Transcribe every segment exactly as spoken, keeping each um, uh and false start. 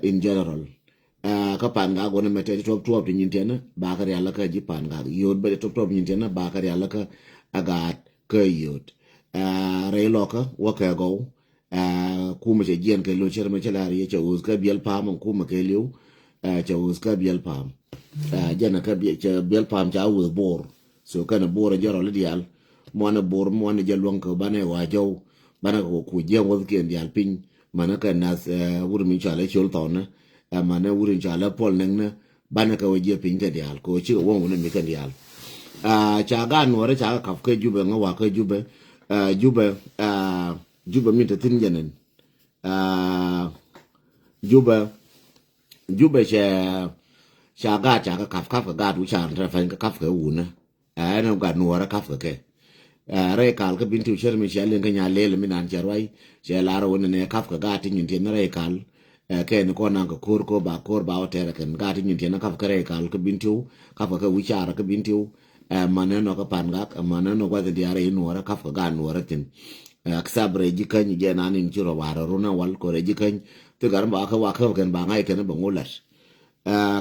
In general, kä Pangak wänɛ mɛ tɛt tuɔp tuɔp ti nyin tiɛnä ba kä rial kä ji̱ Pangak, yot bɛ tuɔp tuɔp nyin tiɛnä ba kä rial kä a gaat kä yot. Rɛy lɔkä wä kɛ gɔw. Kumɛ cɛ jiɛn kɛ lo cɛr mɛ cɛ lar yɛ cɛ us kä biɛl pam, kumɛ kɛ liw cɛ us kä biɛl pam. Jɛn kä biɛl pam ca us bor. So kɛn bor jɛ rɔl dial. Muanɛ bor muanɛ jɛ luäŋ kɛ banɛ wa jɔw. Banɛ kɛ ku jiɛn wäth kiɛn dial piny. Manɛ kɛ nath wur mi cɔalɛ col thɔnɛ. Manɛ wur mi cɔalɛ pɔl nɛŋnɛ. Banɛ kɛ wä jiɛ piny kɛ diaal kɛ wä cikɛ wä wunɛ mi kɛ diaal. Ca gaat nuɔrɛ ca kɛ kap kä Jubɛ ŋä wa kä Jubɛ. Jubɛ, Jubɛ mi te thin jɛnɛn. Jubɛ, Jubɛ cɛ ca gaat ca kɛ kap, kap kɛ gaat wi̱c ca rɛ fany kɛ kap kɛ wunɛ. Ɛn gat nuɔrɛ kap kɛ kɛ. Rɛy kal kä bin tiw cär mi cɛ liŋ kä nya lel mi nan cɛ ruay cɛ lar wä nɛnɛ kap kɛ gat ti nyin tiɛn rɛy kal. Kɛ ni kɔn naŋ kɛ ko̱r ko ba ko̱r ba wä tɛrɛ kɛn gat ti nyin tiɛn kap kɛ rɛy kal kä bin tiw kap kɛ kɛ wi̱c car kä bin tiw. Manɛ nɔ kä Pangak, manɛ nɔ guath diaar rɛy nuɔrɛ kap kɛ gat nuɔrɛ thin. Kisab rɛy ji̱ käny jɛ nan in ci rɔ warɛ run awal kɔ rɛy ji̱ käny. Thi gat ba kɛ wa kɛ kɛn ba ŋa̱c kɛn bɛ ŋulat.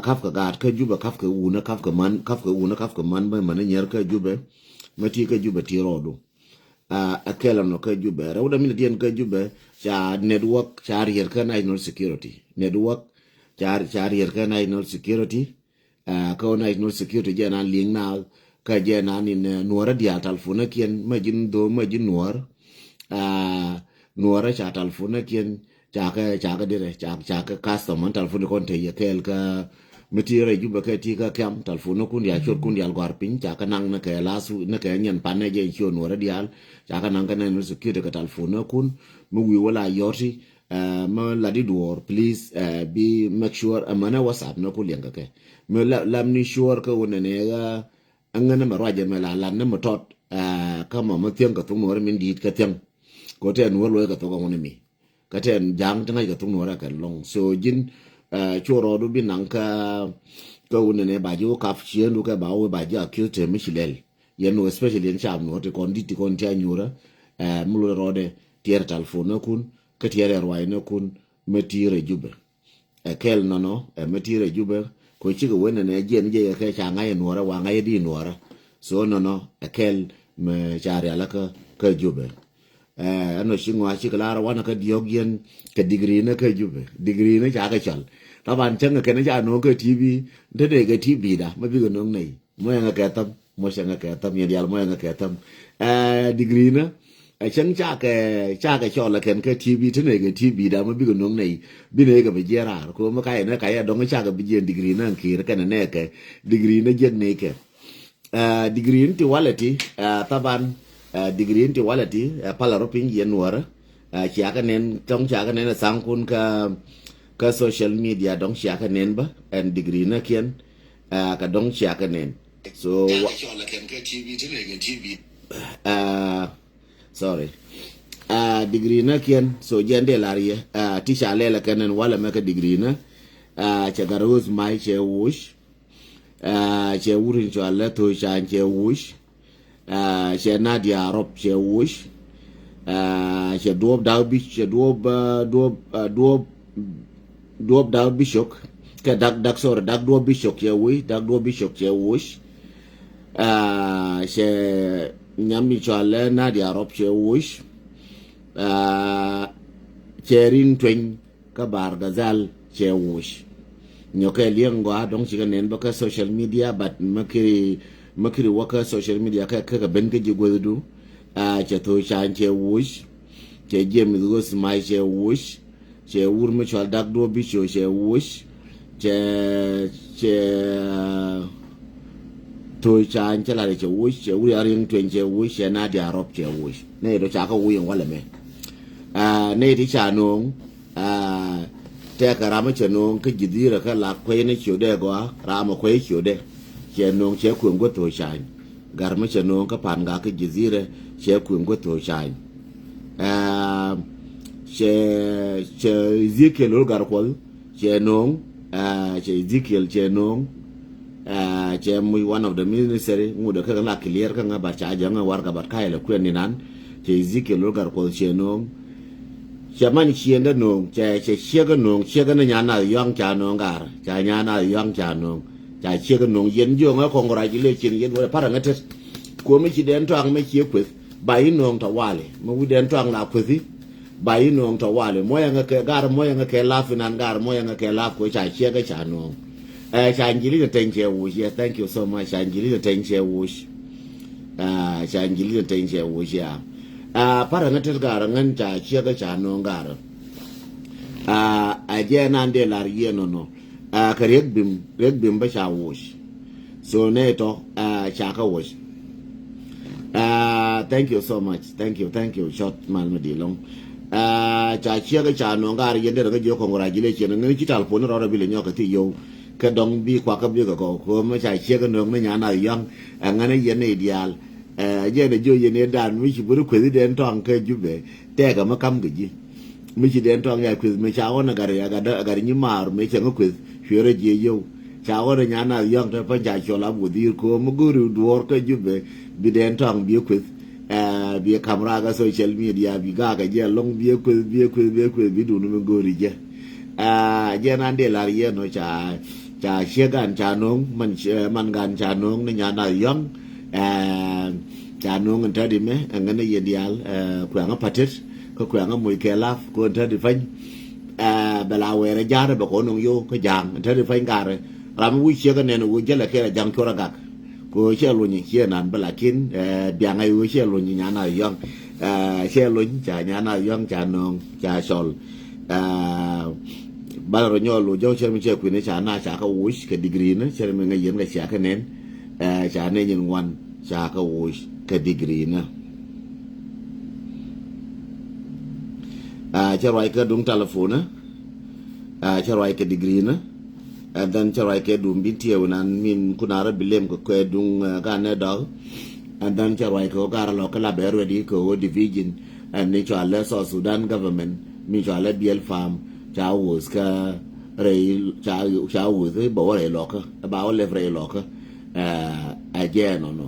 Kap kɛ gaat kä Jubɛ kap kɛ wunä kap kɛ man kap kɛ wunä kap kɛ man bä män nyɛr kä Jubɛ. Mä ti kä Jubɛ ti rɔɔdu. Ɛ kɛl ɛnɔ kä Jubɛ rɛw dɛ min diɛn kä Jubɛ ca network ca riɛr kä national security network. Ca ca riɛr kä national security. Kä national security jɛ na liŋ na kä jɛ na ni nuɔrä diaal talfunä kiɛn mä ji̱n dho mä ji̱n nuɔr. Nuɔrä ca talfunä kiɛn. Cakɛ cakɛ dirɛ cakɛ cakɛ custom an talfuni kɔn te yɛ kɛɛl kä mi ti rɛ Jubɛ kɛ ti kä kiam talfuni kun ya ciot kun dial gɔr piny cakɛ naŋ ni kɛ las ni kɛ nyɛn panɛ jɛ ciot nuɔrɛ dial. Cakɛ naŋ kɛ nɛn ni security kɛ talfuni kun mi wi̱i̱ wä la yɔrti. Mi la di duɔr please bi make sure ɛmɛnɛ WhatsApp ni kun liɛŋ kɛ kɛ mi lam ni sure kɛ wun nɛnɛ ɣä. Ɛŋä ni mɛ ruacɛ mɛ la lat ni mɛ tɔt kä mɛ mɛ thiäŋ kɛ thuk nuɔrɛ min di̱i̱t kɛ thiäŋ. Kɛ tɛn wä luɔc kɛ thuk ɛŋun mi kä tɛn ja̱a̱ŋ ti ŋa̱c kɛ thuk nuɔrɛ kɛ lɔŋ so ji̱n. Cu rɔɔdu bi naŋ kä kä wun nɛnɛ ba ji̱ wä kap ciëndu kɛ ba wä ba ji̱ accuse te mi ci lɛl. Yɛn wä especially yɛn caam nuɔr ti kɔn di̱t ti kɔn ti a nyuurä. Mi luɔc rɔɔdɛ tiɛɛr talfon nä kun kä tiɛɛr ɛ ruac nä kun. Mɛ ti̱i̱r ɛ Jubɛ. Ɛ kɛl nɔnɔ ɛ mɛ ti̱i̱r ɛ Jubɛ. Kɛ cikɛ wen nɛnɛ jiɛn jɛ kɛ ca ŋa̱c ɛ nuɔrä wa ŋa̱c ɛ di nuɔrä. So nɔnɔ ɛ kɛl mɛ ca rialä kä kä Jubɛ. Ɛn nɔ ci ŋɔa cikɛ lar wanɛ kä diɔ̱k yɛn kɛ digri nä kä Jubɛ digri nä ca kɛ cɔl. Taban cäŋ kɛ kɛn ca no̱o̱ŋ kɛ T V. Te dee kɛ T V da mɛ bikɛ no̱o̱ŋ nɛy. Mɔ yɛn kɛ thäm mɔ cäŋ kɛ thäm yɛn dial mɔ yɛn kɛ thäm. Ɛ digri nä. Ɛ cäŋ cakɛ cakɛ cɔl ɛ kɛn kä T V ti nɛy kɛ T V da mɛ bikɛ no̱o̱ŋ nɛy. Bi nɛy kɛ bi jiɛn raar ko mɛ ka yɛn ɛ ka yɛ dɔŋ cakɛ bi jiɛn digri nä ɛn ki̱i̱r kɛn ɛ nɛɛkɛ. Digri nä jiɛk nɛy kɛ. Digri in ti walɛ ti thaban. Digri in ti walɛ ti. Palɛ rɔ piny yɛn nuɔrä. Ciakɛ nɛn tɔŋ ciakɛ nɛn thaŋkun kä kä social media dɔŋ ciakɛ nɛn bä ɛn digri nä kiɛn. Kɛ dɔŋ ciakɛ nɛn so. Sorry. Digri nä kiɛn so jiɛn dee lar yɛ. Ti ca lɛl ɛ kɛn ɛn walɛ mɛ kɛ digri nä. Cɛ gat rose mai cɛ woc. Cɛ wur in cɔal lɛ thoi cany cɛ woc. Cɛ Nadia Arɔp cɛ woc. Cɛ duɔp dak bi cɛ duɔp duɔp duɔp duɔp dak bi cok. Kɛ dak dak sorry dak duɔp bi cok cɛ woc dak duɔp bi cok cɛ woc. Cɛ nyam in cɔal lɛ Nadia Arɔp cɛ woc. Cɛ rin tueny. Kä Bar Gazal cɛ woc. Nyɔkɛ liɛŋ gɔaa dɔ̱ŋ cikɛ nɛn bä kä social media but mäkiri mäkiri wä kä social media kä kä ben kä ji̱ guäthdu. Cɛ thoi cany cɛ woc. Cɛ James Ɣöth Mac cɛ woc. Cɛ wur mi cɔal dak duɔ̱p bi cɔ cɛ woc. Cɛ cɛ thoi cany cɛ lat cɛ woc cɛ wur a riŋ tueny cɛ woc cɛ Nadia Arɔp cɛ woc. Nɛ dɔ ca kä woc in walɛ mɛ. Nɛ ti ca no̱o̱ŋ. Tɛkɛ ram mi cɛ no̱o̱ŋ kä Jidhirɛ kä la kuecni ciötdɛ gɔaa ram mi kuec ciötdɛ. Cɛ no̱o̱ŋ cɛ kueŋ guäth thok cany. Gat mi cɛ no̱o̱ŋ kä Pangak kä Jidhirɛ cɛ kueŋ guäth thok cany. Cɛ cɛ Ezekiel Lol Gat Kuɔth cɛ no̱o̱ŋ. Cɛ Ezekiel cɛ no̱o̱ŋ. Cɛ muc one of the ministry ŋut ɛ kä la clear kä ŋä bat ca jäŋ ɛ warɛga bat ka̱c lɛ kuɛn ni nan. Cɛ Ezekiel Lol Gat Kuɔth cɛ no̱o̱ŋ. Cɛ man ciendä no̱o̱ŋ, cɛ, cɛ ciek no̱o̱ŋ, ciek ni nyan nath yɔ̱ŋ ca no̱o̱ŋ gar, ca nyan nath yɔ̱ŋ ca no̱o̱ŋ, ca ciek no̱o̱ŋ. Yɛn jiöŋä congratulation, yɛn wä parɛ ŋä tet. Kuɔmi ci dɛn tɔaŋ mɛ cie kueth, ba yi no̱o̱ŋ tɔ wali, mɛ wi̱c dɛn tɔaŋ la kuethi, ba yi no̱o̱ŋ tɔ wali. Muɔyɛ ŋä kɛ gar, muɔyɛ ŋä kɛ lap inan gar, muɔyɛ ŋä kɛ lap kuɛ ca ciek ca no̱o̱ŋ. Ɛ, ca Angelina Teny cɛ wuc, yes, thank you so much, ca Angelina Teny cɛ wuc. Ɛ, ca Angelina Teny cɛ wuc, ya. Ɛ, parɛ ŋä tet gar ŋän ca ciek ca no̱o̱ŋ gar. Ɛ, ɛ jɛ nan dee lar yie nɔnɔ. Ɛ, kɛ riek bim, riek bim bä ca wuc. So nɛ tɔ, ɛ, ca kä wuc. Ɛ, thank you so much. Thank you, thank you. Short mal mi di lɔŋ. Ɛ, ca ciek ca no̱o̱ŋ gar yɛn dee rɛ kä jiö congratulation. Ŋän ci tal puɔ̱n rɔɔdɛ bi lɛ nyɔk kɛ thi yio̱w. Kɛ dɔŋ bi kuak kä bi kɛ kɔ. Kuɔmä ca ciek no̱o̱ŋ ni nyan nath yɔ̱ŋ. Ɛ ŋän yɛn ni diaal. Ɛ, jɛn ɛ jiö yɛn ɛ dan mi ci buri kuethi dɛn tɔaŋ kä Jubɛ. Tɛkɛ mi kam kɛ ji̱. Mi ci dɛn tɔaŋ ya kueth mi ca ɣɔn ɛ gat, ɛ gat, ɛ gat nyi maar mi cɛ ŋä kueth cuɛ rɔ jiɛ yio̱w. Ca ɣɔn ɛ nyan nath yɔ̱ŋ te pany ca cɔl ap wä dhir ko̱o̱m mi go̱o̱ri duɔɔr kä Jubɛ bi dɛn tɔaŋ bi kueth. Ɛ, bi kam raak kä social media bi gaak ɛ jɛ lɔŋ bi kueth, bi kueth, bi kueth bi dun mi go̱o̱ri jɛ. Ɛ, jɛ nan dee lar yɛn ɔ ca, ca ciek gan ca no̱o̱ŋ, man, ɛ, man gan ca no̱o̱ŋ ni nyan nath yɔ̱ŋ. Ɛ, ca no̱o̱ŋ in tädi mɛ, ɛ ŋän ɛ yɛn diaal, ɛ, kuɛŋä patet. Kä kuɛŋä moc kɛ lap kɛ ɣän tädi pany. Ɛ, bɛ la wɛɛrɛ ja̱a̱rɛ bɛ kɔn nɔŋ yo̱o̱ kä ja̱a̱ŋ in tädi pany garɛ. Ram mi wi̱c ciek ɛ nɛn ɛ ɣöö jälɛ kɛɛl ɛ ja̱ŋ cuɔr ɛ gak. Kɛ ɣöö cɛ lony ciɛ nan bä lakin, ɛ, biaŋ ɛ ɣöö cɛ lony nyan nath yɔ̱ŋ. Ɛ, cɛ lony ca nyan nath yɔ̱ŋ ca nööŋ ca cɔl. Ɛ, bal rɔ nyɔɔl loc jɔw cɛ mi cɛ kui̱n ca na ca kä wuc kɛ digri ni cɛ mi ŋäc yɛn kɛ cia kä nɛn. Ɛ, ca nɛn nyin ŋuan ca kä wuc kɛ digri ni. Ɛ, cɛ ruac kɛ duŋ telephone ni. Ɛ, cɛ ruac kɛ digri ni. And then cɛ ruac kɛ duŋ bi tiɛw nan min kun a rɔ bi lem kɛ kɛ duŋ, ɛ, gan nɛ dɔk. And then cɛ ruac kɛ ɣöö gar lɔ kä la bɛ ready kɛ ɣöö division. And ni cɔalɛ South Sudan government mi cɔalɛ Biɛl Pam ca wuth kä rɛy ca, ca wuth ba wä rɛy lɔkä ba wä lɛp rɛy lɔkä. Ɛ, ɛ jɛ nɔnɔ.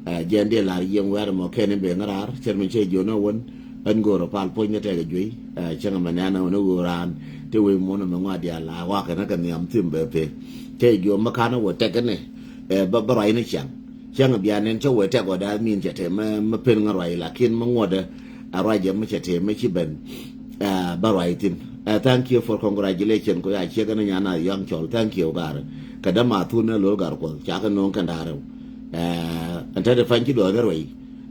Ɛ, jɛ ndi lar yieŋ wɛr mɔ kɛn in ben ŋarar cɛr mi cɛ jiön ɛ wän. Ɛn go̱o̱r ɛ pal puɔ̱ny ni tɛk ɛ juey. Ɛ, cäŋ mɛ nɛn ɛ wän ɛ ɣöö raan ti wee muɔ̱n ɛ mɛ ŋɔa diaal la wakɛ ni kɛ nhiam thim bɛ pek. Cɛ jiö mɛ kan ɛ wä tɛk ni, ɛ, bä, bä ruac ni ciaŋ. Cäŋ bia nɛn cä wee tɛk ɔ da̱a̱ min cɛ te mɛ, mɛ pen ŋä ruac lakin mɛ ŋuɔ̱tdɛ. Ɛ ruac jɛ mɛ cɛ te mɛ ci ben. Ɛ, bä ruac thi̱n. Ɛ, thank you for congratulation kɔ ya ciek ɛn nyan nath yɔ̱ŋ cɔl. Thank you gar. Kɛ däma thun ni lo̱l gar kuɔth ca kɛ no̱o̱ŋ kɛn da̱a̱r rɛw. Ɛ, ɛn te ti pany ci duɔth kɛ ruac.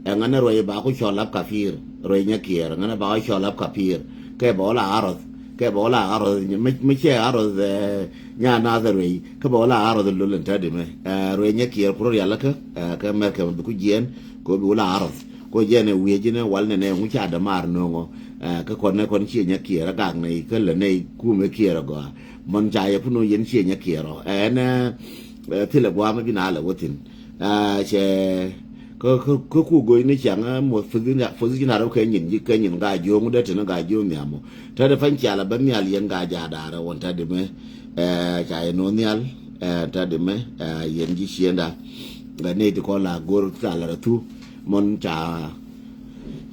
Ɛ ŋänɛ ruac ba ku cɔl ap kapir ruac nyɛ kiɛɛr ŋänɛ ba ku cɔl ap kapir. Kɛ bɛ wä la arɔth kɛ bɛ wä la arɔth mi, mi cɛ arɔth, ɛ, nyan nath ruac kɛ bɛ wä la arɔth lo̱l ɛn te ti mɛ. Ɛ, ruac nyɛ kiɛɛr ku rɔ rialikä, ɛ, kɛ mɛr kɛ mɛ bi ku jiɛɛn kɛ bi wä la arɔth. Kɔ jɛn ɛ wi̱i̱ ji̱n ɛ wal nɛnɛ ŋu ca dämaar no̱o̱ŋɔ. Ɛ, kä kɔn nɛ kɔn ciɛ nyɛ kiɛɛr ɛ gak nɛy kä lɛ nɛy kumɛ kiɛɛr ɛ gɔaa. Mɔn ca yɛ pun ɔ yɛn ciɛ nyɛ kiɛɛr ɔ. Ɛ, ɛn, ɛ, thilɛ gua̱a̱mɛ bi na lɛ wä thi̱n. Ɛ, cɛ kä, kä, kä ku go̱c ni ciaŋ ɛ muɔth position arɔw kɛ nyin ji̱ kɛ nyin gaa jiöŋ dee tin gaa jiöŋ nhiam ɔ. Te dee pany cialɛ bä nhial yɛn gaa jaadaarɛ wän te di mɛ. Ɛ, ca yɛ no̱o̱ŋ nhial. Ɛ, te di mɛ, ɛ, yɛn ji̱ ciënda. Ɛ, nɛy ti kɔn la go̱r ca lɛ rɛ thu. Mɔn ca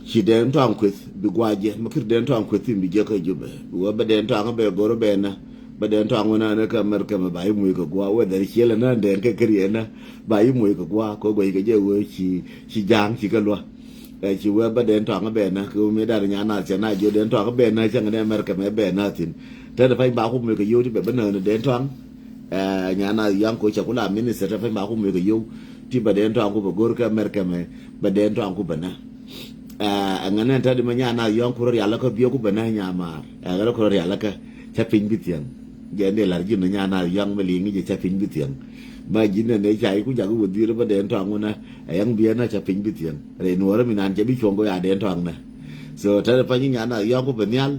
ci dɛn tɔaŋ kueth bi gua̱a̱c jɛ mi kir dɛn tɔaŋ kueth thi̱n bi jɛ kä Jubɛ. Bi wä bä dɛn tɔaŋ bɛ go̱r bɛ nä bä dɛn tɔaŋ wä nä ni kä America mɛ ba yi muc kɛ gua̱a̱ wä dhɛr ciel nä dɛn kɛ kir yɛ nä ba yi muc kɛ gua̱a̱ kɛ gua̱c kɛ jɛ wee ci, ci ja̱a̱ŋ ci kɛ lua̱. Ɛ, ci wee bä dɛn tɔaŋ bɛ nä kɛ wä mi dar nyan nath cɛ na jiö dɛn tɔaŋ bɛ nä cäŋ ni America mɛ bɛ nä thi̱n. Te ni pany ba ku muc kɛ yio̱w ti bɛ bä nä ni dɛn tɔaŋ. Ɛ, nyan nath yɔ̱a̱ŋ ko cɛ ku la minister te pany ba ku muc kɛ yio̱w ti bä dɛn tɔaŋ ku bɛ go̱r kɛ America mɛ bä dɛn tɔaŋ ku bä nä. Ɛ, ɛ ŋänɛ te di mɛ nyan nath yɔ̱a̱ŋ ku rɔ rialikä biɛ ku bä nä nyamaar ɛ ɣärä ku rɔ rialikä. Cä piny bi thiäŋ. Jɛ ni lar ji̱n nyan nath yɔ̱a̱ŋ mɛ liŋ jɛ cä piny bi thiäŋ. Ba ji̱n nɛ nɛ ca i̱ ku jak i̱ wä dhier bä dɛn tɔaŋ wä nä ɛ yɔ̱a̱ŋ biɛ nä cä piny bi thiäŋ. Rɛy nuɔ̱ɔ̱rä mi nan cɛ bi cuɔ̱ŋ kɔ ya dɛn tɔaŋ nä. So te di pany nyan nath yɔ̱a̱ŋ ku bä nhial.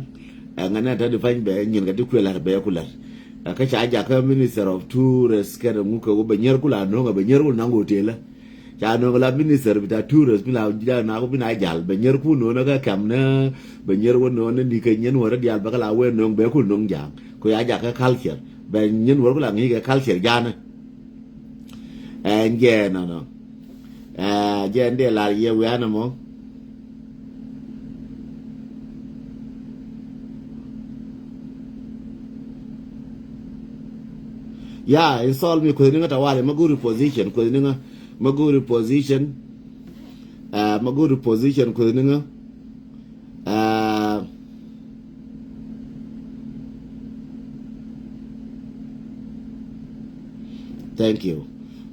Ɛ ŋänɛ te di pany bɛ nyin kɛ ti kuël lar bɛ ku lar. Ɛ, kä ca jakä minister of tourist kɛn ŋu kɛ wä bɛ nyier ku la no̱o̱ŋ ɛ bɛ nyier ku naŋ hotel. Ca no̱o̱ŋ la minister bita tourist mi la jal na ku bi na jal bɛ nyier ku no̱o̱ŋ kä kɛm ni bɛ nyier wä no̱o̱ŋ ni kɛ nyin wä rɛ dial bɛ kä la wee no̱o̱ŋ bɛ ku no̱o̱ŋ jaŋ ku ya jakä culture bɛ nyin wä ku la ŋi̱i̱ kɛ culture ja̱a̱n. Ɛn jɛ nɔnɔ. Ɛ, jɛ ɛn dee lar yɛ wianɛ mɔ. Yeah, install me kueth niŋä tawali. Ma good reposition kueth niŋä. Ma good reposition. Uh, ma good reposition kueth niŋä. Uh, thank you.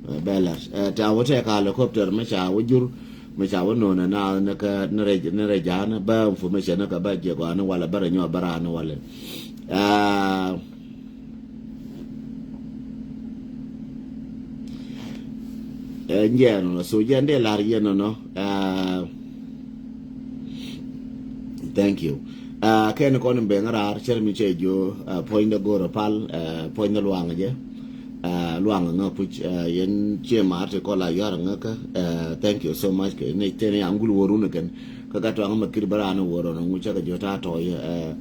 Uh, Bella. Uh, ta wä tɛk helicopter mi ca wä jur, mi ca wä nonɛ na ni kä ni rɛy, ni rɛy ja̱a̱n bä information ni kä bä jiɛ gɔaa ni walɛ bä rɛ nyɔɔ bä raan ni walɛ. Uh, Ɛ, njɛ nɔnɔ, so jɛ ndɛ lar yɛ nɔnɔ. Ɛ, thank you. Ɛ, kɛn kɔn in bɛŋ raar cɛr mi cɛ jo, ɛ, puɔ̱nydɛ go̱r pal, ɛ, puɔ̱nydɛ luaŋ jɛ. Ɛ, luaŋ ŋä puc, ɛ, yɛn cie mar ti kɔla yɔr ŋä kä. Ɛ, thank you so much kɛ ni tɛn ya ŋul wä run kɛn. Kä ka tuaŋ ma kir bä raan wä run ŋu cɛ kɛ jo ta tɔy, ɛ,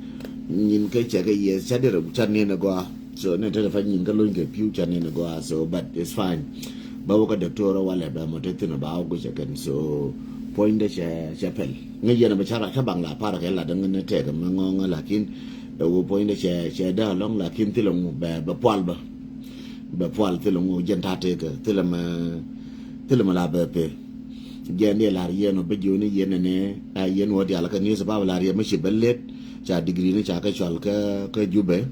nyin kɛ cɛ kɛ yɛ cɛ dir cɛ ni ni gɔa. So ni te fa nyin kä lony kɛ piu ca ni ni gɔaa, so but it's fine. Ba wä kä doctor walɛ bɛ mɔ te thin ba wä gucɛ kɛn, so puɔ̱nydɛ cɛ, cɛ pɛl. Ŋä yɛn bɛ ca ra ca baŋ la par kɛ la däŋ ni tɛk mɛ ŋɔŋä, lakin ɛ wä puɔ̱nydɛ cɛ, cɛ dä alɔŋ, lakin thilɛ ŋu bɛ, bɛ pual bä. Bɛ pual thilɛ ŋu jɛn ta tɛk thilɛ mɛ, thilɛ mɛ la bɛ pɛ. Jɛn diɛ lar yɛn ɔ bä jioni yɛn nɛ, ɛ, yɛn wä dial kä news ba lar yɛn mi ci bä let. Ca degree ni ca kä cɔl kä, kä Jubɛ,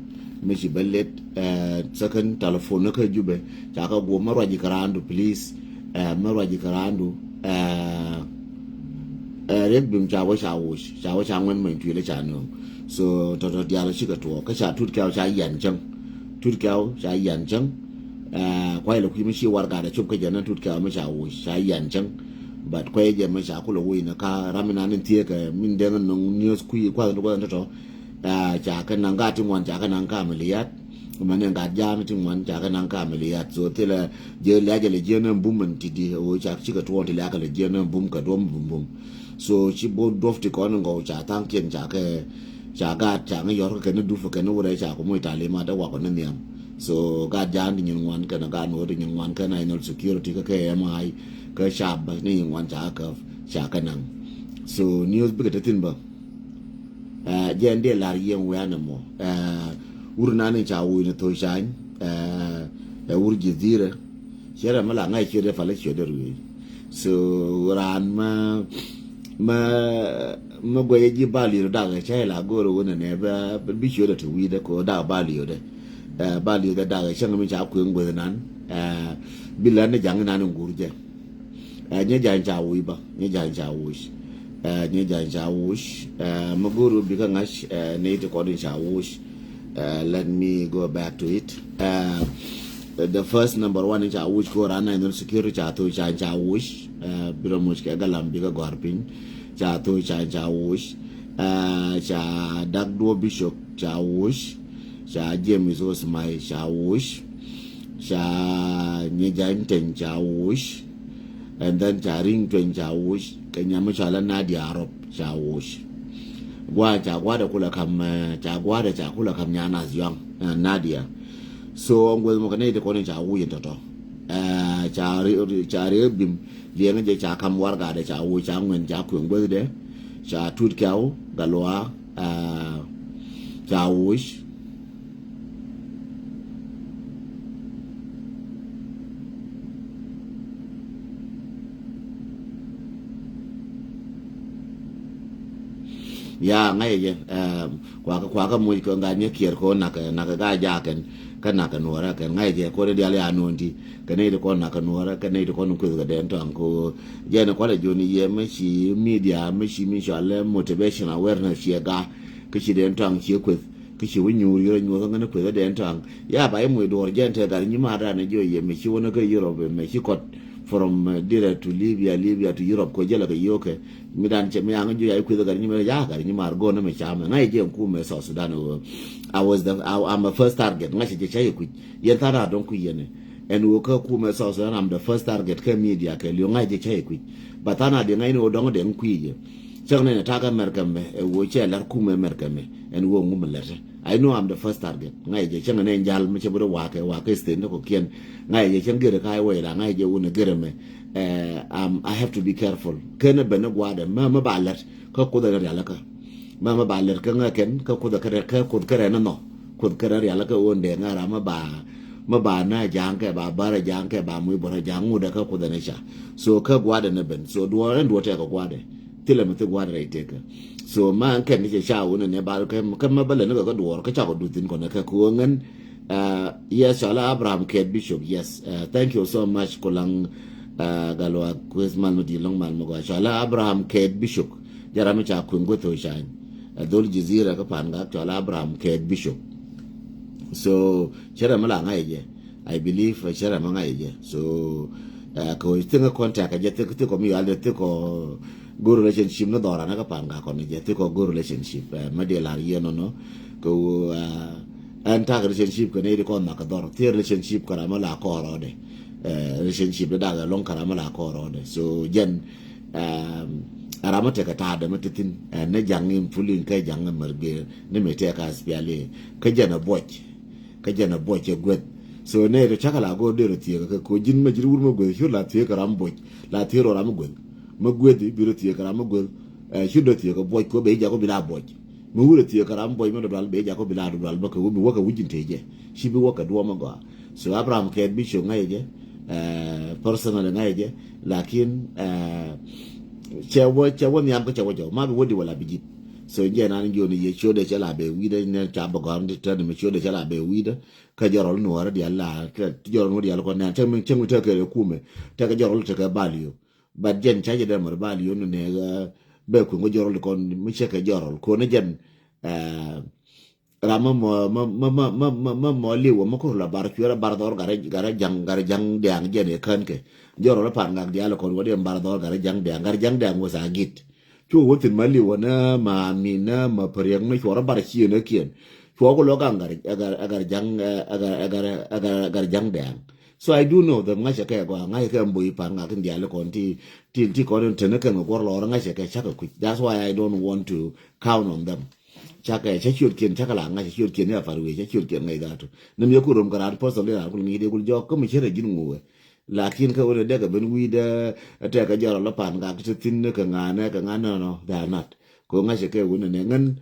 mi ci bä let, ɛ, second telephone ni kä Jubɛ. Ca kä guɔ mi ruac ikä raandu, please. Ɛ, mi ruac ikä raandu. Ɛ, ɛ, riek bim ca wä ca wuc, ca wä ca ŋuɛn many tuil ca nööŋ. So tɔtɔ dial ci kɛ tuɔɔk kä ca tut kɛw ca yɛn cäŋ. Tut kɛw ca yɛn cäŋ. Ɛ, kuay lɛ kui̱ mi ci warɛgak dɛ cop kä jɛn ni tut kɛw mi ca wuc ca yɛn cäŋ. But kuay jɛ mi ca kulɛ wuc ni ka ram mi nan in thiek kɛ min dɛŋ nɔŋ news kui̱ kuath ni kuath ni tɔtɔ. Ɛ, ca kɛ naŋ gat ti ŋuan ca kɛ naŋ kä amaliyat. Mɛ ni gat ja̱a̱n ti ŋuan ca kɛ naŋ kä amaliyat. So thilɛ jɛ lɛ jɛ lɛ jiɛn ni bum mɛn ti di ɣöö ca cikɛ tuɔɔn ti lɛ kɛ lɛ jiɛn ni bum kɛ duɔm bum bum. So ci bo̱o̱ duɔp ti kɔn in gɔw ca thaŋkiɛn ca kɛ, ca gat ca ŋä yɔr kɛ kɛn ni dup kɛ kɛn ni wurɛ ca kɛ muc talimat dee wakɔ ni nhiam. So gat ja̱a̱n ti nyin ŋuan kɛn gat nuɔ̱ɔ̱r ti nyin ŋuan kɛn national security kä kɛ M I kä cap ni nyin ŋuan ca kɛ käp ca kɛ naŋ. So news bikɛ te thin bä. Ɛ, jɛn diɛ lar yieŋ wianɛ mɔ. Ɛ, wur nani ca wuc ni thok cany. Ɛ, ɛ wur ji̱ dhirɛ. Cɛ rɛ mi la ŋa̱c ciöt dee pal ciöt dee ruëëc. So raan ma, ma, ma guɛc ji̱ bal yot dak cä la go̱r wun nɛ bɛ bi ciöt dee ti wi̱i̱dɛ ko dak bal yot dɛ. Ɛ, bal yot dɛ dak cäŋ mi ca kueŋ gueth nan. Ɛ, bi län ni jaŋ nan in gur jɛ. Ɛ, nyɛ ja̱ny ca wuc bä, nyɛ ja̱ny ca wuc. Ɛ, nyɛ ja̱ny ca wuc. Ɛ, mi go̱o̱r bikɛ ŋa̱c, ɛ, ni ti kɔn in ca wuc. Ɛ, let me go back to it. Ɛ, the first number one in ca wuc ko ran national security ca thok ca, ca wuc. Ɛ, bi rɔ muc kɛ galam bikɛ gɔ̱r piny. Ca thok ca, ca wuc. Ɛ, ca dak duɔ bishop ca wuc. Ca James Osmai ca wuc. Ca Nyijany Teny ca wuc. And then ca Riŋ Teny ca wuc. Kɛ nyam mi cɔal ɛ Nadia Arop ca wuc. Gua̱a̱ ca gua̱a̱dɛ kulɛ kam, ɛ, ca gua̱a̱dɛ ca kulɛ kam nyan as yuaŋ, ɛ, Nadia. So ŋueth mɔ kɛ nɛy ti kɔn in ca wuc in tɔ̱tɔ̱. Ɛ, ca ri, ca ri bim liɛŋä jɛ ca kam warɛgadɛ ca wuc ca ŋuɛn ca kueŋ guethdɛ. Ca Tut Kɛw Gatluak, ɛ, ca wuc. Ya ŋa̱cä jɛ, ɛ, kuakä, kuakä muc kɛ ŋa̱c ni kiɛr kɛ nak, nak kä Gajaak kɛn, kä nak kɛ Nuɔrä kɛn, ŋa̱cä jɛ kɔn diaal ya nuɔ̱n ti kɛ nɛy ti kɔn nak kɛ Nuɔrä kɛ nɛy ti kɔn kueth kɛ Dɛn Tɔŋ kɛ ɣöö jɛn kualɛ jiɔni yɛ mi ci media mi ci mi cɔal motivation awareness ciɛ ga kä ci Dɛn Tɔŋ ciɛ kueth. Kä ci wä nyuur yirä nyuɔth ŋän kueth kä Dɛn Tɔŋ. Ya ba i̱ muc duɔ̱ɔ̱r jɛn te gat nyimaar dan jiɔ yɛ mɛ ci wä ni kä Europe mɛ ci kɔt from, ɛ, Dira to Libya, Libya to Europe kɔ jɛ lɛ kɛ yio̱o̱kɛ. Mi dan cɛ mi aŋ jiɔ ya i̱ kueth gat nyimaar ya gat nyimaar go̱o̱n mɛ ca mɛ ŋa̱c jɛ ŋ kumɛ South Sudan. I was the, I, I'm a first target. Ŋa̱c cɛ jɛ ca yɛ kui̱c. Yɛn tha̱a̱ŋ a dɔ̱ŋ kui̱ yɛn ɛ. Ɛn ɣöö kä kumɛ South Sudan I'm the first target kä media kɛ li̱o̱ ŋa̱c jɛ ca yɛ kui̱c. But tha̱a̱ŋ a diɛ ŋa̱c ni ɣöö dɔ̱ŋ dɛŋ kui̱ yɛ. Cäŋ nɛn ɛ ta̱a̱ kä America mɛ ɛ ɣöö cɛ la̱r kumɛ America mɛ ɛn ɣöö ŋu mi lɛt. I know I'm the first target. Ŋa̱c jɛ cäŋ nɛn jal mi cɛ bi rɔ wa̱a̱ kɛ wa̱a̱ kɛ state ni kɔ̱kiɛn. Ŋa̱c jɛ cäŋ gɛrɛ ka iwɛ ila ŋa̱c jɛ wun ɛ gɛrɛ mɛ. Ɛ, um, I have to be careful. Kɛn ɛ ben ni gua̱a̱dɛ mɛ mɛ ba lɛt kä Kuoth ɛ rialikä. Mɛ mɛ ba lɛt kä ŋäkɛn kä Kuoth ɛ kɛ rɛ, kä Kuoth kɛ rɛ ni nhɔ. Kuoth kɛ rɛ rialikä ɣöö ndɛ ŋa̱ ram mɛ ba Mi ba nä ja̱a̱ŋ kɛ ba bär ja̱a̱ŋ kɛ ba muc bär ja̱a̱ŋ ŋut ɛ kä kuoth ɛn ca. So kä gua̱dɛ ni ben. So duɔɔr ɛn duɔɔr tɛk kɛ gua̱dɛ. Thilɛ mi thi gua̱dɛ rɛy tɛk kɛ. So ma ɛn kɛn ni cɛ ca wun ɛn ɛ ba kɛ kɛ ma bä lɛ ni kɛ kä duɔɔr kä ca kɔ duth thin kɔn ɛ kɛ kuɔ ŋän. Yes, cɔalɛ Abraham Kɛt Bishop. Yes. Thank you so much kulaŋ. Galwa kueth mal mi di lɔŋ mal mi gɔaa cɔalɛ Abraham Kɛt Bishop. Jɛ ram mi ca kueŋ gueth thok cany. Ɛ dhol Jizira kä Pangak cɔalɛ Abraham Kɛt Bishop. So cɛ ram mi la ŋa̱c jɛ. I believe cɛ ram mi ŋa̱c jɛ. So kɛ wec thik ŋä contact jɛ thik thik kɔ mi yual jɛ thik kɔ good relationship ni dhɔra ni kä Pangak kɔn jɛ thik kɔ good relationship. Mɛ di lar yɛ nɔnɔ kɛ wä ɛn tak relationship kɛ ni di kɔn mak kɛ dhɔr thier relationship kɛ ram mi la kɔrɔ dɛ. Relationship di dak ɛlɔŋ kɛ ram mi la kɔrɔ dɛ. So jɛn ɛ ram mi tekɛ ta̱a̱dɛ mi ti thin ɛ ni ja̱ŋ in pulin kä ja̱ŋ in mär gëër ni mi tɛk a spiali kä jɛn ɛ buɔc. Kä jɛn ɛ buɔc ɛ gueth. So nɛ ri cakɛ la go̱o̱r derɛ thiek kɛ ko ji̱n mɛ ji̱n wur mɛ gueth cur la thiek kɛ ram buɔc la thiek rɔ ram mɛ gueth. Mɛ gueth bi rɔ thiek kɛ ram mɛ gueth. Cur dɔ thiek kɛ buɔc ko bɛ i̱ jak ko bi la buɔc. Mi wurɛ thiek kɛ ram buɔc mi dɔdual bɛ jak kɔ bi la dɔdual bä kɛ wä bi wä kɛ wi̱c in tëë jɛ. Ci bi wä kɛ duɔ̱ɔ̱m agɔaa. So Abraham Kɛt Bishop ŋa̱cɛ jɛ. Personally ŋa̱cɛ jɛ. Lakin cɛ wä cɛ wä nhiam kä cɛ wä jɔw ma bi wä di wä la bi jip. So jɛ nan jiɔni yɛ ciötdɛ cɛ la bɛ wi̱dä nɛ ca bä gɔ̱r ni tɛn mi ciötdɛ cɛ la bɛ wi̱dä. Kä jɔrɔl nuɔrä dial la jɔrɔl nuɔrä dial kɔn nɛn cäŋ mi cäŋ mi tekɛ rɛ kumɛ. Tekɛ jɔrɔl tekɛ bal yo. But jɛn ca jɛ dee mär bal yoni nɛ bɛ kui̱ ŋɔ jɔrɔl kɔn mi cɛ kɛ jɔrɔl kɔn jɛn. Ram mɛ mɔ mɛ mɔ liw mɛ kur la bar cuɛ la bar dhɔr garɛ garɛ jaŋ garɛ jaŋ diaŋ jɛn ɛ kän kɛ jɔrɔl pan gak dial kɔn wä dee bar dhɔr garɛ jaŋ diaŋ garɛ jaŋ diaŋ wä sa git. Cu wä thin ma liw nɛ ma min nɛ ma pariɛk mi cuɔrɔ bar ciɛ nɛ kiɛn cuɔ ku lɔ gaŋ garɛ garɛ jaŋ garɛ garɛ jaŋ diaŋ. So I do know them ŋa̱cä kɛ gɔaa ŋa̱cä kɛ mboi pan ŋa̱k in diali kɔn ti ti ti kɔn in tene kɛn kɛ guɔr lɔr ŋa̱cä kɛ cakɛ kui̱c. That's why I don't want to count on them. Cakɛ cä ciöt kiɛn cakɛ la ŋa̱cä ciöt kiɛn ya far wee cä ciöt kiɛn ŋa̱c dhatu. Ni mi ku rom kɛ ran personally ran kul ŋi̱i̱c de kul jɔk kä mi cierɛ ji̱n ŋuwɛ. Lakin kä wene dek ɛ ben wi̱i̱dɛ tɛkɛ jɔr lɔ pan ŋa̱k ti thin ni kɛ ŋa̱nɛ kɛ ŋa̱nɛ nɔ they are not. Ko ŋa̱cä kɛ wene nɛ ŋän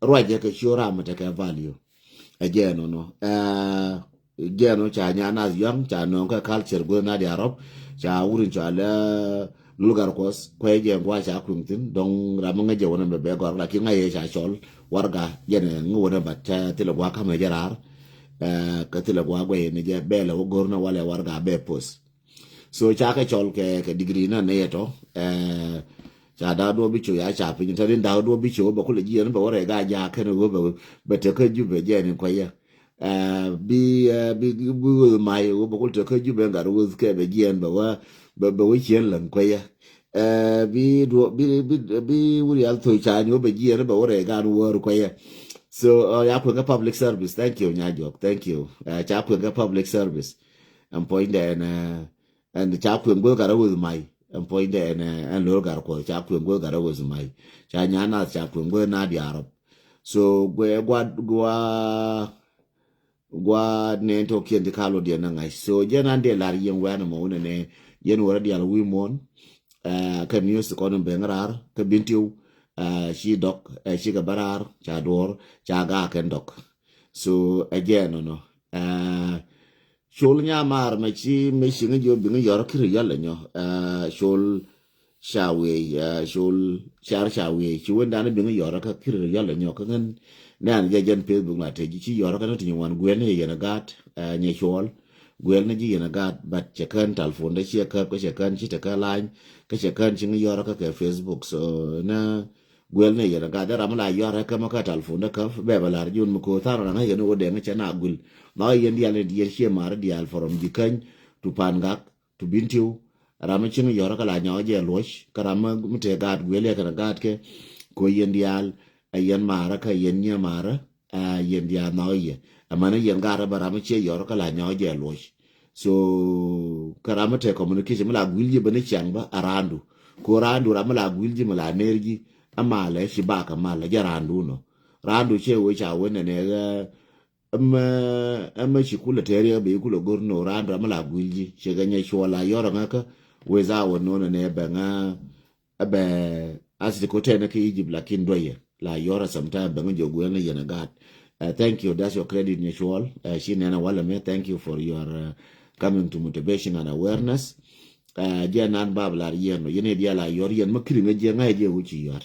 ruacɛ kɛ ciö ram mi tekɛ value. Ɛ jɛ nɔnɔ. Jɛn ɔ ca nya nath yuaŋ ca nɔŋ kä culture guäth na diaal rɔp ca wur in cɔal lul gar kuɔth kuɛ jɛ gua ca kuiŋ thin dɔŋ ram mi ŋäc jɛ wä nɛ bɛ bɛ gɔr lakin ŋa̱c yɛ ca cɔl warga jɛn ŋä wä nɛ bat ca thilɛ gua kamɛ jɛ raar. Kä thilɛ gua guɛ yɛ ni jɛ bɛ lɛ wä gor nɛ walɛ warga bɛ poth. So ca kɛ cɔl kɛ kɛ degree na nɛ yɛ tɔ. Ca dak duɔ bi co ya ca piny tɛ rin dak duɔ bi co bɛ kulɛ jiɛn bɛ wä rɛ ga ja kɛn wä bɛ bɛ te kä Jubɛ jɛn in kuɛ yɛ. Bi bi bi wä may wä bä kul te kä Jubɛ gat wä kɛ bɛ jiɛn bɛ wä bɛ wä ciɛn län kuɛ yɛ. Bi duɔ bi bi bi wur yal thoi ca ni wä bɛ jiɛn bɛ wä rɛ gan wä kuɛ yɛ. So ya kuɛ kɛ public service. Thank you nya jɔk. Thank you. Ca kuɛ kɛ public service. Ɛn puɔ̱nydɛ ɛn ɛn ca kueŋ guäth gat rɛ weth may. Ɛn puɔ̱nydɛ ɛn ɛn lo̱r gat kuɔth ca kueŋ guäth gat rɛ weth may. Ca nya nath ca kueŋ guäth na diaarɔp. So guɛ gua gua gua nɛn tɔ kiɛn ti kalo diɛn na ŋa̱c. So jɛn an diɛ lar yɛn wɛn mɔ wunɛ nɛ yɛn wärä dial wi̱i̱ muɔ̱n. Kɛ news kɔn in ben raar kɛ bin tiw. Ci dɔk ci kɛ bä raar ca duɔ̱ɔ̱r ca gaak kɛn dɔk. So ɛ jɛ nɔnɔ. Col nya maar mɛ ci mɛ ci ŋä jiɔ biŋ yɔr kiri yɔl nyɔ. Col ca wiey col car ca wiey ci wen dan biŋ yɔr kä kiri yɔl nyɔ kä ŋän. Nɛn jɛ jɛn Facebook la te ci yɔr kä ni ti nyi wan guel ni yɛn gaat nyɛ col. Guel ni ji yɛn gaat but cɛ kän telephone de ciɛ käp kä cɛ kän ci te kä lany kä cɛ kän ci ŋä yɔr kä kɛ Facebook so na. Guel ni yɛn gat dee ram la yɔr ɛ kämä kä telephone dee käp bɛ bɛ lar jun mi ko̱o̱th than ran ŋäc kɛ ni wä dɛŋ cɛ na gul. Nhɔk yɛn dial ni diɛl ciɛ mar dial from Jikäny to Pangak to Bentiu. Ram mi cieŋ yɔr kä la nyɔk jɛ luɔc kä ram mi tëë gat guel yɛ kɛn gat kɛ. Ko yɛn dial ɛ yɛn mar kä yɛn nyiɛ mar. Yɛn dial nhɔk yɛ ɛmɛn yɛn gat ɛ bɛ ram mi ciɛ yɔr kä la nyɔk jɛ luɔc. So kä ram mi te communication mi la guil ji̱ bä ni ciaŋ bä a raandu. Ko raandu ram mi la guil ji̱ mi la ner ji̱ a malɛ ci bakɛ malɛ jɛ raandu nɔ. Raandu cɛ wee ca wen nɛ nɛ ɣä ɛmɛ ɛmɛ ci kulɛ tɛɛr yɛ bɛ kulɛ gor no raandu ram mi la guil ji̱ cɛ gɛ nyɛ cuɔ la yɔr ŋä kä wee za wä no nɛ nɛ bɛ ŋä. Ɛ bɛ a thit ko tɛn kä Egypt lakin duɔyɛ la yɔrɛ sometime bɛ ŋä jɛ guɛl ni yɛn ɛ gaat. Uh, thank you. That's your credit, Nyacuɔl. Uh, ci nɛn a walɛ mɛ. Thank you for your uh, coming to motivation and awareness. Uh, jɛ nan bab lar yɛn lɔ yɛn dial a yɔr yɛn ma kiri ŋa jɛ ŋa jɛ wu ci yɔr.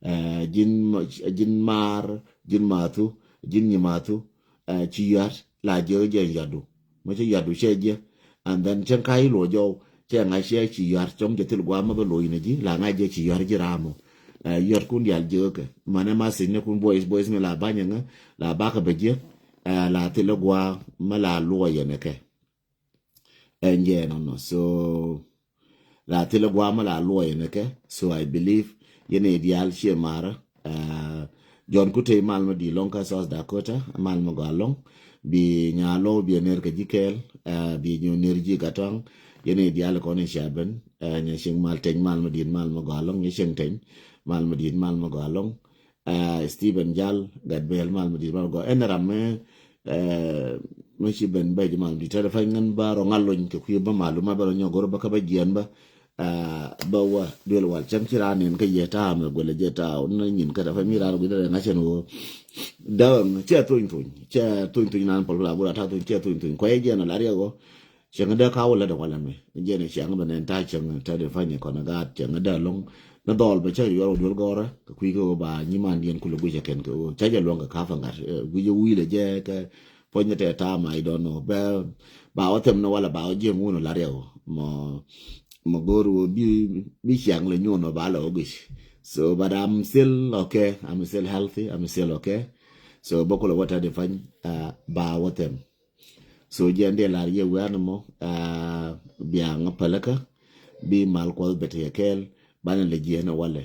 Uh, jin ma- jin mar jin mathu jin nyi mathu. Uh, ci yɔr la jɛ jɛ yɔdu. Ma ci yɔdu cɛ jɛ. And then cɛn ka yi lo jɔw cɛ ŋa cɛ ci yɔr cɔm jɛ thil gua ma bɛ lo yin ji la ŋa jɛ ci yɔr ji ramu. Uh, yɔr kun dial jɛ kɛ. Mane ma sin ne kun boys boys mi la banyɛ ŋa la bakɛ bɛ jɛ. Uh, la thil gua ma la luɔ yɛn kɛ. Ɛn jɛ nɔnɔ. So la thilɛ guamä la luɔyɛ ni kɛ. So I believe yɛn i̱ diaal ciɛ marä. Uh, Jɔn Kutey mal mi di lɔŋ kä South Dakota mal mi gɔa lɔŋ. Bi nya lɔw bi ner kɛ ji̱ kɛɛl. Uh, bi nyu ner ji̱ gatɔaŋ. Yɛn i̱ diaal kɔn i̱ ca ben. Uh, nya cieŋ mal teny mal mi di mal mi gɔa lɔŋ nya cieŋ teny mal mi di mal mi gɔa lɔŋ. Uh, Stephen Jal gat bɛl mal mi di mal gɔa ɛn ram mi. Uh, mi ci ben bɛ ji̱ mal mi di tɛrɛ fɛn ŋän ba rɔ ŋal lony kɛ kui̱ ba malum ma bɛ rɔ nyɔk goro ba kä ba jiɛn ba. Uh, ba wa duel wal cam ci ran nin kä yɛ ta mi gwele jɛ ta na nyin kä da fɛn mi ran gwele ŋa cɛn wo. Dawɛŋ cɛ thuny thuny cɛ thuny thuny nan pɔl la bura ta thuny cɛ thuny thuny kɔyɛ jiɛn la riɛ wo. Cäŋ dee ka wä lät ɛ walɛ mi jɛn ɛ ciaŋ bɛ nɛn ta̱a̱ cäŋ tɛt ɛ fa̱ny ɛ kɔn ɛ gaat cäŋ dee loŋ. Ni dhɔl bɛ cä yuɔr wä duel gɔrä kɛ kui̱ kɛ wä ba nyiman diɛn kulɛ guic ɛ kɛn kɛ wä cä jɛ luɔ̱ŋ kɛ ka̱p ɛ ŋa̱t guic ɛ wi̱i̱ lɛ jɛ kɛ puɔ̱ny ni tɛ ta̱a̱ ma I don't know bɛ ba wä thɛm ni walɛ ba wä jiɛn wun ɛ la̱r yɛ wä mɔ mɔ go̱o̱r wä bi bi ciaŋ lɛ nyuun wä ba lɛ wä guic. So but I'm still okay, I'm still healthy, I'm still okay. So bä kulɛ wä tɛt ɛ fa̱ny ba wä thɛm. So jiɛn dee lar yɛ wian mɔ biaŋ päläkä bi mal kuɔth bɛ tekɛ kɛɛl banɛ lɛ jiɛn walɛ.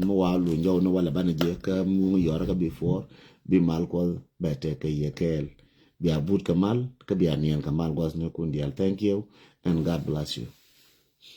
Mi wa luny jɔw ni walɛ banɛ jiɛ kä mi wuŋ yɔrä kä before bi mal kuɔth bɛ tekɛ yɛ kɛɛl. Bia but kɛ mal kä bia niɛn kɛ mal guath ni kun dial. Thank you and God bless you.